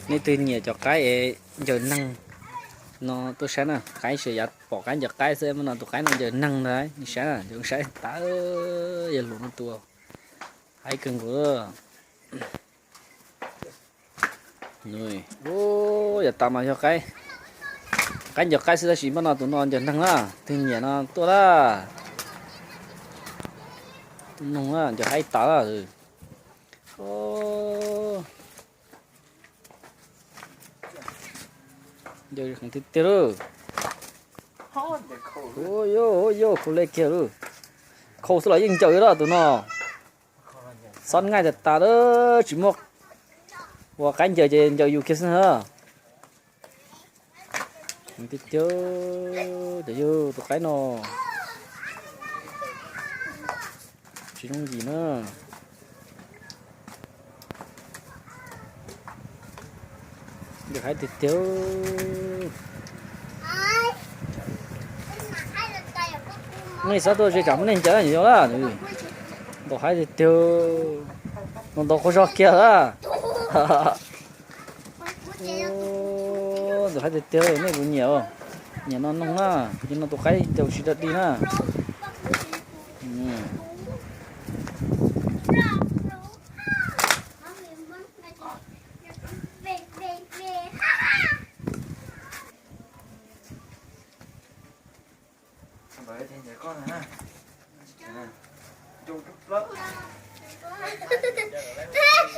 Nej twg nyiam cov qaib es ncaws neeg no tuaj saib na, qaib tsis yog pom qaib ncaws qaib xwb, muaj no tus qaib no ncaws neeg ntag, nej saib na, ncaws saib tas, yog lus no tus haib kawg nkaus. Yav tas mas yog qaib ncaws qaib xwb tab sis muaj no tus no ncaws neeg na, twg nyiam no tuaj na. Tus noog na ncaws haib tas na. Ncaws heev tiag tiag lauj. Yog khau le kiag lauj. Khau xwb los yeej ncaws lawm tus no. Xob nqaij tas tas lawm, tsis muaj ua qaib ncaws ces ncaws yus kiag xwb na. Heev tiag tiag, cov yawg tus qaib no tsis yooj yim na. Ncaws haib tiag tiag. Nej xav tuaj ze tsam muab nej ncaws na, yog na. Ntaus haib tiag tiag. Ntaus ntaus qaug zog kiag na. Ntaus haib tiag tiag, nej puas nyiam? Nyiam no noog na, ces no tus qaib ncaws tsis dog dig na.